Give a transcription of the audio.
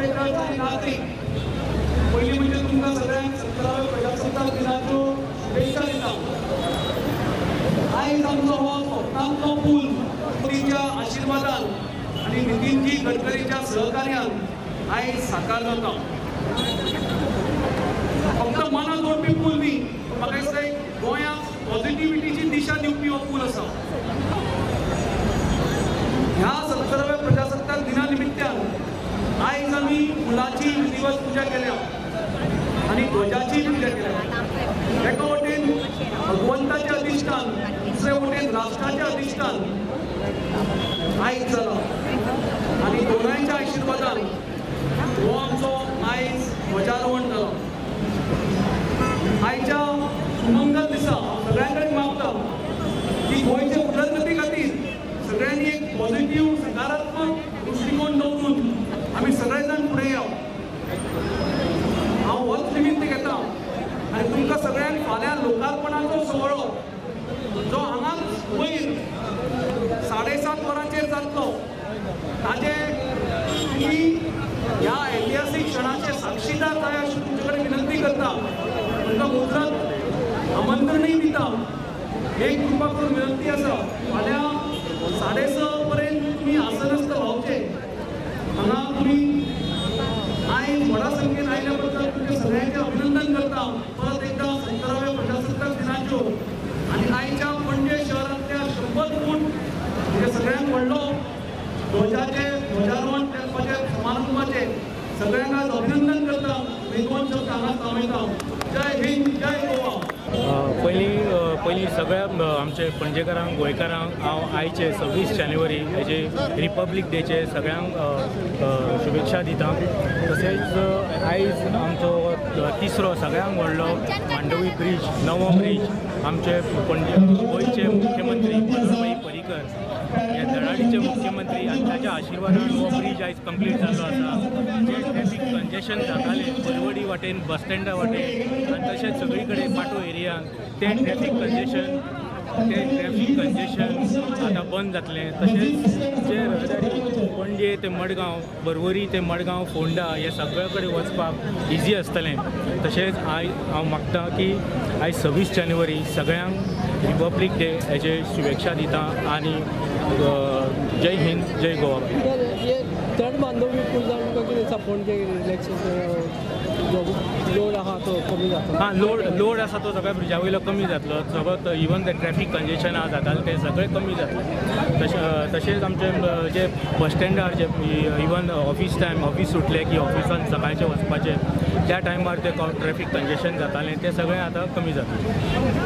पर्येकार आनी नागरीक, पयलीं म्हणजे तुमकां सगळ्यांक 17व्या प्रजासत्ताक दिनाच्यो शुभेच्छा दिता. आयज आमचो हो स्वप्नांतलो पूल मोदीच्या आशिर्वादान आनी नितीनजी गडकरीच्या सहकार्यान आयज साकार जाता. फक्त मनां जोडपी पूल न्ही, म्हाका दिसता एक गोंयाक पॉझिटिव्हिटीची दिशा दिवपी हो पूल आसा. ह्या 17व्या प्रजासत्ताक दिना निमित्तान आयज आमी पुलाची विधिवत पुजा केल्या आनी ध्वजाची पुजा केल्या. एका वटेन भगवंताचें अधिश्ठान, दुसरे वटेन राष्ट्राचें अधिश्ठान आयज जाला आनी दोनांयच्या आशिर्वादान हो आमचो आयज ध्वजारोहण जाला. आयच्या सुमंगल दिसा सगळ्यां कडेन मागता की गोंयचे उदरगती खातीर सगळ्यांनी एक पॉझिटिव्ह सकारात्मक दृश्टिकोन दवरून आमी सगळे जाण फुडें या. हांव होच निमित्त घेता आनी तुमकां सगळ्यांक फाल्यां लोकार्पणाचो सुवाळो जो हांगाच वयर 7:30 वरांचेर जातलो, ताजे तुमी ह्या ऐतिहासीक क्षणाचे साक्षीदार जाय अशी तुमचे कडेन विनंती करता. तुमकां मुजरत आमंत्रणूय दिता. एक कृपा करून विनंती आसा, फाल्यां 6:30 पर्यंत तुमी आसनस्थ रावचे. हांगा तुमी आयज व्हडा संख्येन आयल्या बद्दल तुमचें सगळ्यांचें अभिनंदन करता. परत एकदां 17व्या प्रजासत्ताक दिनाच्यो आनी आयच्या पणजे शहरांतल्या 100 फूट म्हणजे सगळ्यांत व्हडलो ध्वजाचे ध्वजारोहण करपाचे समारंभाचे सगळ्यांक आज अभिनंदन करता. दोन शब्द हांगाच थांबयता. जय हिंद, जय गोवा. पयलीं सगळ्या आमचे पणजेकारांक, गोंयकारांक हांव आयचे 26 जानेवारी हेजे रिपब्लीक डेचे सगळ्यांक शुभेच्छा दिता. तशेंच आयज आमचो तिसरो सगळ्यांक व्हडलो मांडवी ब्रीज, नवो ब्रीज, आमचे पणजे गोंयचे मुख्यमंत्री मनोहर पर्रीकर हे धडाडीचे मुख्यमंत्री आनी ताच्या आशिर्वादान हो ब्रीज आयज कंप्लीट जाल्लो आसा. जे ट्रॅफिक कंजेशन जातालें परवडी वाटेन, बस स्टँडा वाटेन आनी तशेंच सगळी कडेन पाटो एरियान, तें ट्रॅफिक कंजेशन आतां बंद जातलें. तशेंच जे रहदारी पणजे ते मडगांव, बरवरी ते मडगांव, फोंडा हे सगळे कडेन वचपाक इजी आसतलें. तशेंच आयज हांव मागता की आयज 26 जानेवारी सगळ्यांक रिपब्लीक डे हेजे शुभेच्छा दिता आनी जय हिंद, जय गोवा. चड बांदोवी पूल जावन कितें दिसा पणजे रिलॅक्सेशन लोड आहा तो कमी जाता. हां, लोड आसा तो सगळ्या ब्रिजा वयलो कमी जातलो. सगळो इवन ते ट्रॅफिक कंजेशन आहा जातालें तें सगळें कमी जातलें. तशेंच आमचे जे बस स्टँडार जे इवन ऑफीस टायम, ऑफीस सुटलें की ऑफिसान सकाळचें वचपाचें त्या टायमार ते ट्रॅफिक कंजेशन जातालें तें सगळें आतां कमी जातलें.